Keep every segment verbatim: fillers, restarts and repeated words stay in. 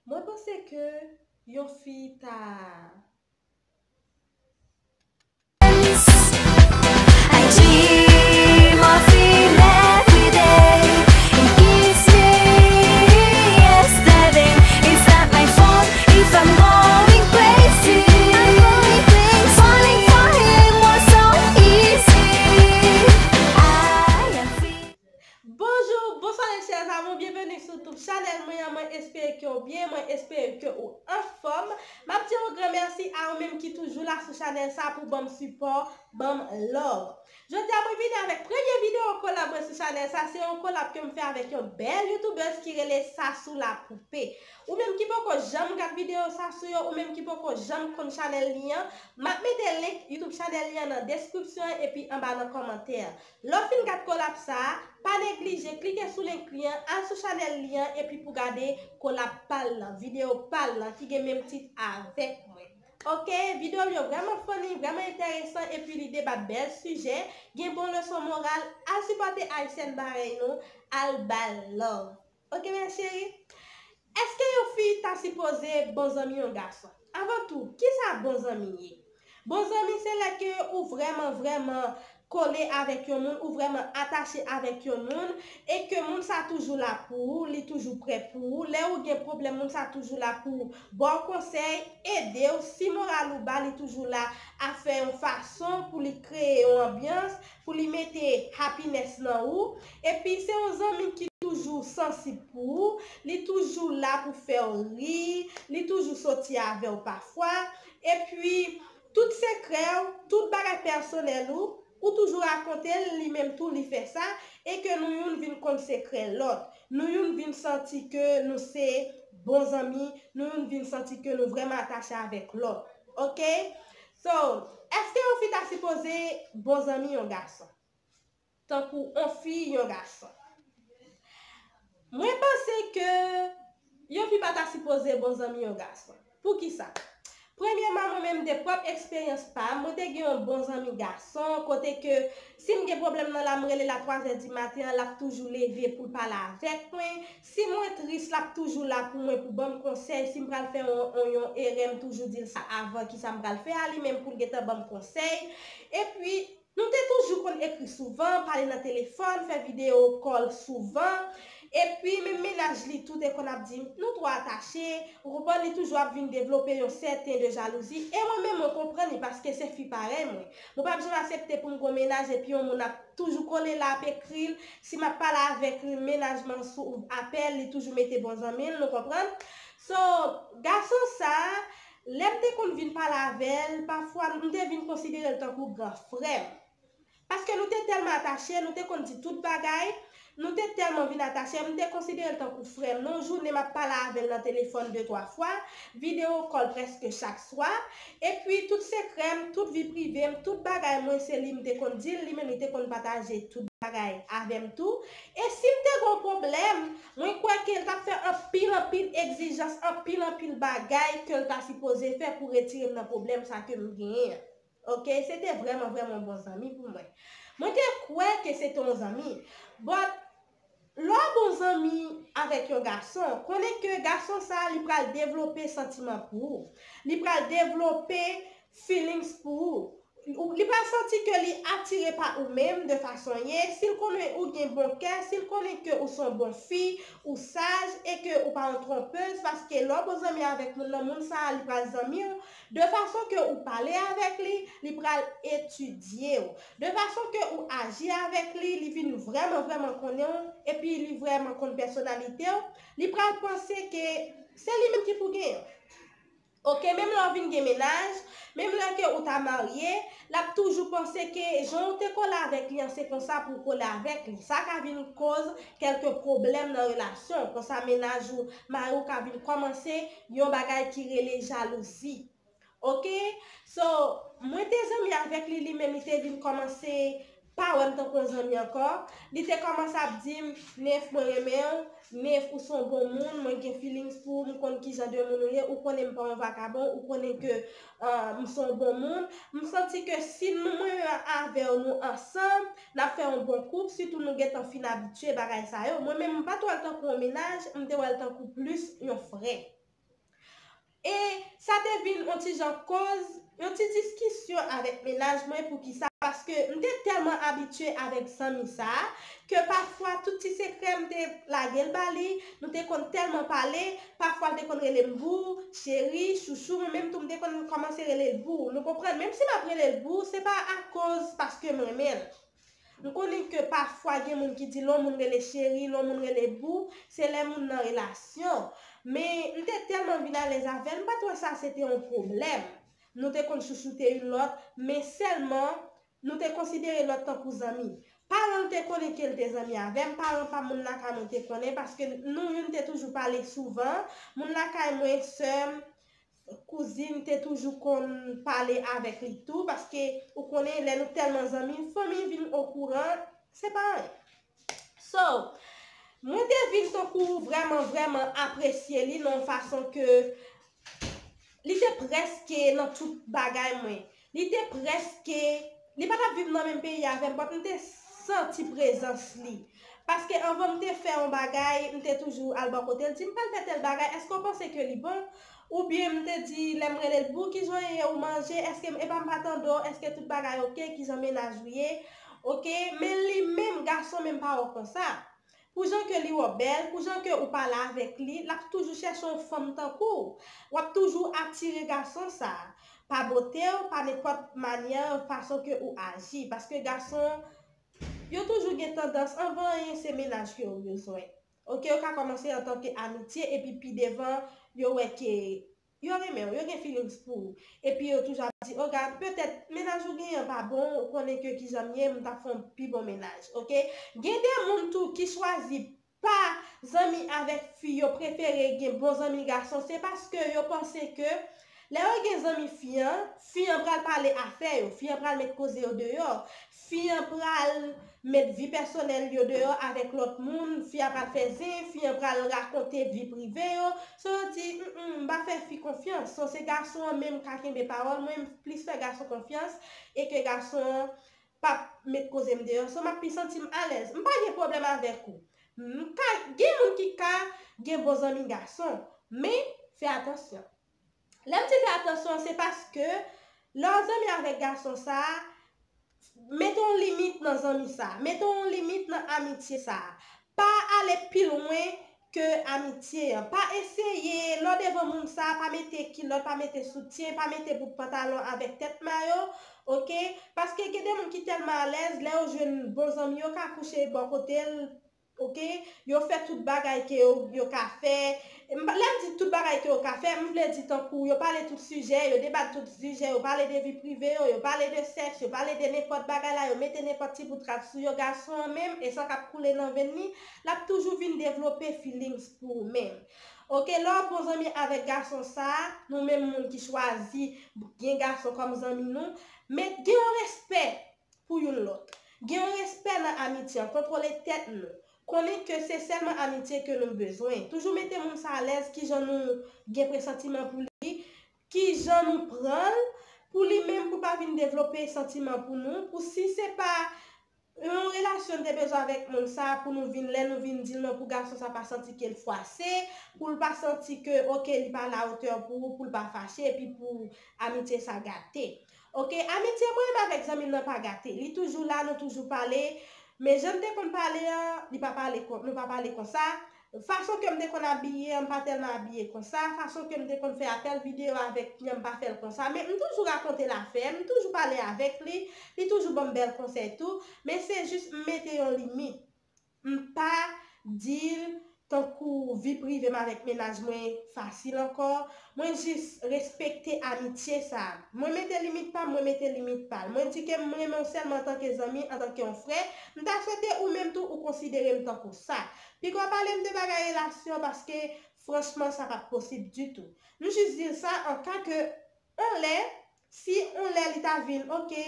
Mwen panse ke yon fi ta I dream of him every day. He gives me yesterday. Is that my fault if I'm going crazy? Falling for him was so easy. I am free. Bonjou, bonswa les chers amours, byenveni sou YouTube chanèl mwen an. Mwen espere ke w byen, mwen espere ke ou anfòm. M ap di yon gran mèsi a ou menm ki toujou la sou chanèl sa pou ban m sipò, ban m love. Jodi a mwen vini avèk premye videyo kolab mwen sou chanèl sa. Se yon kolab ke m fè avèk yon bèl youtubèz ki rele Sasou Lapoupée. Ou menm ki poko janm gad videyo Sasou yo, ou menm ki poko janm konn chanèl li an, m ap mete link YouTube chanèl li an nan deskripsyon an epi anba nan kòmantè. Lè w fin gad kolab sa a, pa neglije klike sou link li an, al sou chanèl li an epi pou gade kolab pa l lan, videyo pa l lan ki gen menm tit avèk mwen. Oke, videyo l yo vrèman funny, vrèman enteresan epi li deba bèl sijè, gen bon leson moral, al sipòte Ayisyèn parèy nou, al ba l love. Oke mes chéries? Èske yon fi ta sipoze bon zanmi yon gason? Avan tou, kisa bon zanmi ye? Bon zanmi se lè ke ou vrèman, vrèman kole avèk yon moun, ou vrèman atache avèk yon moun, e ke moun sa toujou la pou ou, li toujou prè pou ou. Lè ou gen pwoblèm, moun sa toujou la pou ou, ba w konsèy, ede w. Si moral ou ba, li toujou la a fè yon fason pou li kreye yon anbyans, pou li mete happiness nan ou. Epi se yon zanmi ki toujou sansib pou ou, li toujou la pou fè w ri, li toujou soti avè w pafwa. Epi tout sekrè w, tout bagay pèsonèl ou, ou toujou rakonte l, li menm tou li fè sa, e ke nou youn vin konn sekrè lòt. Nou youn vin santi ke nou se bon zanmi, nou youn vin santi ke nou vrèman atache avèk lòt. Oke? So, èske yon fi ta sipoze bon zanmi yon gason? Tankou yon fi, yon gason. Mwen panse ke yon fi pa ta sipoze bon zanmi yon gason. Poukisa? Premyèman, mwen menm de pwòp eksperyans pa m, mwen te gen yon bon zanmi gason, kote ke si m gen pwoblèm nan la, m rele l a twazè di maten an, l ap toujou leve pou l pale avèk mwen. Si mwen tris, l ap toujou la pou mwen, pou ban m konsèy. Si m pral fè yon, yon, yon erè, m toujou di l sa avan kisa m pral fè a, li menm pou l gentan ban m konsèy. Epi, nou te toujou konn ekri souvan, pale nan telefòn, fè videyo call souvan. Epi, menm mennaj li tou te konn ap di m, nou twò atache, ou konprann, li toujou ap vin devlope yon sèten de jalouzi. E mwen menm, mwen konprann li, paske se fi parèy mwen. Mwen p ap janm aksepte pou m gen yon mennaj epi yon moun ap toujou kole la, ap ekri l. Si m ap pale avèk li, mennaj mwen sou apèl, li toujou mete bon zanmi l, nou konprann? So, gason sa a, lè m te konn vin pale avè l, pafwa m te vin konsidere l tankou gran frè m. Paske nou te tèlman atache, nou te konn di tout bagay, nou te tèlman vin atache, m te konsidere l tankou frè m. Nan yon jounen, m ap pale avè l nan telefòn de twa fwa, videyo call prèske chak swa, epi tout sekrè m, tout vi prive m, tout bagay mwen, se li m te konn di l, li menm li te konn pataje tout bagay avè m tou. E si m te gen yon pwoblèm, mwen kwè ke l t ap fè anpil, anpil egzijans, anpil, anpil bagay ke l ta sipoze fè pou retire m nan pwoblèm sa ke m genyen an. Oke, se te vrèman, vrèman bon zanmi pou mwen. Mwen te kwè ke se te yon zanmi. But, lè w bon zanmi avèk yon gason, konnen ke gason sa a, li pral devlope santiman pou ou. Li pral devlope feelings pou ou. Ou, li pral santi ke li atire pa ou menm de fason ye. Si l konnen ou gen bon kè, si l konnen ke ou se yon bon fi, ou saj, e ke ou pa yon twonpez, paske lè w bon zanmi avèk moun nan, moun sa a, li pral zanmi w, de fason ke ou pale avèk li, li pral etidye w. De fason ke ou aji avèk li, li vin vrèman, vrèman konnen w, epi li vrèman konn pèsonalite w, li pral panse ke se li menm ki pou genyen w. Oke, menm lè w vin gen mennaj, menm lè ke ou ta marye, l ap toujou panse ke jan w te kole avèk li an, se konsa pou w kole avèk li. Sa ka vin koz kèlke pwoblèm nan relasyon w. Konsa mennaj ou, mari w ka vin kòmanse yon bagay ki rele jalouzi. Oke? So, mwen te zanmi avèk li, li menm li te vin kòmanse pa wè m tankou yon zanmi ankò. Li te kòmanse ap di m, Nef, mwen renmen w, Nef, ou se yon bon moun, mwen gen feelings pou ou, m konn ki jan de moun ou ye, ou konnen m pa yon vakabon, ou konnen ke, ah, m se yon bon moun. M santi ke si nou, mwen menm avè w, nou ansanm, n ap fè yon bon koup, sitou nou gentan fin abitye bagay sa yo. Mwen menm, m pa t wè l tankou yon mennaj, m te wè l tankou plis yon frè. E sa te vin yon ti jan koz, yon ti diskisyon avèk mennaj mwen. Poukisa? Paske m te tèlman abitye avèk zanmi sa a, ke pafwa tout ti sekrè m te lage l ba li, nou te konn tèlman pale, pafwa l te konn rele m boo, cheri, chouchou, mwen menm tou m te konn kòmanse rele l boo. Nou konprann? Menm si m ap rele l boo, se pa akoz paske m renmen l. M konnen ke pafwa gen moun ki di lè yon moun rele cheri, lè yon moun rele boo, se lè moun nan relasyon. Men m te tèlman vin alèz avè l, m pa t wè sa se te yon pwoblèm. Nou te konn chouchoute youn lòt, men sèlman nou te konsidere lòt tankou zanmi. Paran l te konnen ke l te zanmi avè m, paran pa moun lakay mwen te konnen, paske nou youn te toujou pale souvan. Moun lakay mwen, sè m, kouzin te toujou konn pale avèk li tou, paske ou konnen lè nou tèlman zanmi, fanmi vin okouran, se pa anyen. So, mwen te vin tankou vrèman, vrèman apresye li nan yon fason ke li te prèske nan tout bagay mwen. Li te prèske, li pa t ap viv nan menm peyi avè m, but m te santi prezans li. Paske anvan m te fè yon bagay, m te toujou al bò kote l, di m pral fè tèl bagay, èske w panse ke li bon? Oubyen m te di, lè m rele l, boo, kijan w ye, ou manje, èske m, epa m pa tande w, èske tout bagay oke, kijan mennaj ou ye? Oke, men li menm, gason menm pa wè w konsa. Pou jan ke li wè w bèl, pou jan ke ou pale avèk li, l ap toujou chèche yon fanm tankou w. W ap toujou atire gason sa a. Pa bote w, pa nenpòt manyè, fason ke ou aji. Paske gason, yo toujou gen tandans, anvan anyen, se mennaj ke yo bezwen. Oke, yo ka kòmanse antanke amitye, epi pi devan, yo wè ke yo renmen w, yo gen feelings pou ou. Epi yo toujou ap di, o gad, petèt mennaj ou genyen an pa bon, ou konnen ke kijan m ye, m t ap fè yon pi bon mennaj, oke? Gen de moun tou ki chwazi pa zanmi avèk fi, yo prefere gen bon zanmi gason, se paske yo panse ke lè yo gen zanmi fi an, fi an pral pale afè yo, fi an pral met koze yo deyò, fi an pral met vi pèsonèl yo deyò avèk lòt moun, fi an pral fè zen, fi an pral rakonte vi prive yo. So yo di, mm, mm, m pa fè fi konfyans. So se gason an menm ka kenbe pawòl, mwen m plis fè gason konfyans e ke gason an p ap met koze m deyò. So m ap pi santi m alèz. M pa gen pwoblèm avèk ou. M ka, gen moun ki ka gen bon zanmi gason, men fè atansyon. Lè m di fè atansyon, se paske lè w zanmi avèk gason sa a, mete yon limit nan zanmi sa a, mete yon limit nan amitye sa a. Pa ale pi lwen ke amitye an. Pa eseye, lè w devan moun sa a, pa mete kilòt, pa mete soutyen, pa mete bout pantalon avèk tèt mayo, oke? Paske gen de moun ki tèlman alèz, lè yo jwenn bon zanmi yo, ka kouche bò kote l, oke? Yo fè tout bagay ke yo, yo ka fè. M pa, lè m di tout bagay ke yo ka fè, m vle di tankou yo pale tout sijè, yo debat tout sijè, yo pale de vi prive yo, yo pale de sèks, yo pale de nenpòt bagay la, yo mete nenpòt ti bout rad sou yo. Gason an menm, e san k ap koule nan venn li, l ap toujou vin devlope feelings pou ou menm. Oke, lè w bon zanmi avèk gason sa a, nou menm moun ki chwazi gen gason kòm zanmi nou, men gen yon respè pou youn lòt. Gen yon respè nan amitye an, kontwole tèt nou. Konnen ke se sèlman amitye ke nou bezwen. Toujou mete moun sa alèz, kijan nou gen presantiman pou li, kijan nou pran l, pou li menm, pou pa vin devlope santiman pou nou, pou si se pa yon relasyon n te bezwen avèk moun sa, pou nou vin, lè nou vin di l non, pou gason sa pa santi ke l fwase, pou l pa santi ke, oke, li pa la otè pou ou, pou l pa fache, epi pou amitye sa gate. Oke, amitye mwen menm avèk zanmi m nan pa gate. Li toujou la, nou toujou pale. Men jan n te konn pale an, li pa pale kon, nou pa pale konsa. Fason ke m te konn abiye an, m pa tèlman abiye konsa. Fason ke m te konn fè apèl videyo avèk fi an, m pa fè l konsa. Men m toujou rakonte l afè m, m toujou pale avèk li. Li toujou ban m bèl konsèy tou. Men se jis m mete yon limit. M pa di l tankou vi prive m avèk mennaj mwen fasil ankò. Mwen jis respekte amitye sa a. Mwen mete limit pa m, mwen mete limit pa l. Mwen di ke m renmen w sèlman antanke zanmi, antanke yon frè. M ta swete ou menm tou ou konsidere m tankou sa. Piko pale m de bagay relasyon paske franchman sa p ap posib ditou. M jis di l sa an ka ke on lè, si on lè li ta vin, oke,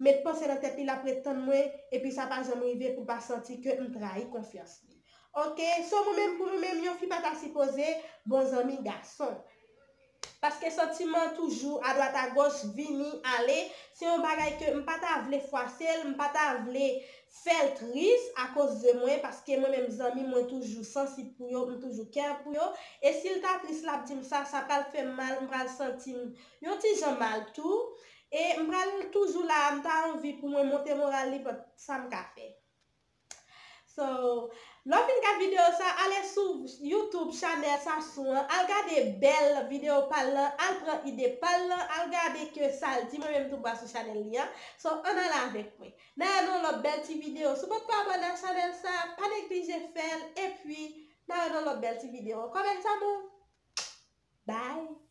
met panse nan tèt li, l ap ret tann mwen, epi sa pa janm rive pou l pa santi ke m trayi konfyans li. Oke, so mwen menm, pou nou menm, yon fi pa ta sipoze bon zanmi gason. Paske santiman toujou adwat agoch vini ale. Se yon bagay ke m pa ta vle fwase l, m pa ta vle fè l tris akoz de mwen, paske mwen menm zanmi mwen toujou sansib pou yo, m toujou kè pou yo. E si l ta tris l ap di m sa, sa pral fè m mal, m pral santi m yon ti jan mal tou. E m pral toujou la, m ta anvi pou mwen monte moral li, but sa m ka fè. So, lè w fin gad videyo sa, ale sou YouTube chanèl Sasou an, al gade bèl videyo pa l lan, al pran ide pa l lan, al gade ke sa l di, mwen menm tou m pral sou chanèl li an. So, ann ale avèk mwen. N a nan yon lòt bèl ti videyo. Si w potko abòne ak chanèl sa, pa neglije fè l, epi n a nan yon lòt bèl ti videyo. Kòmè sa moun. Bye!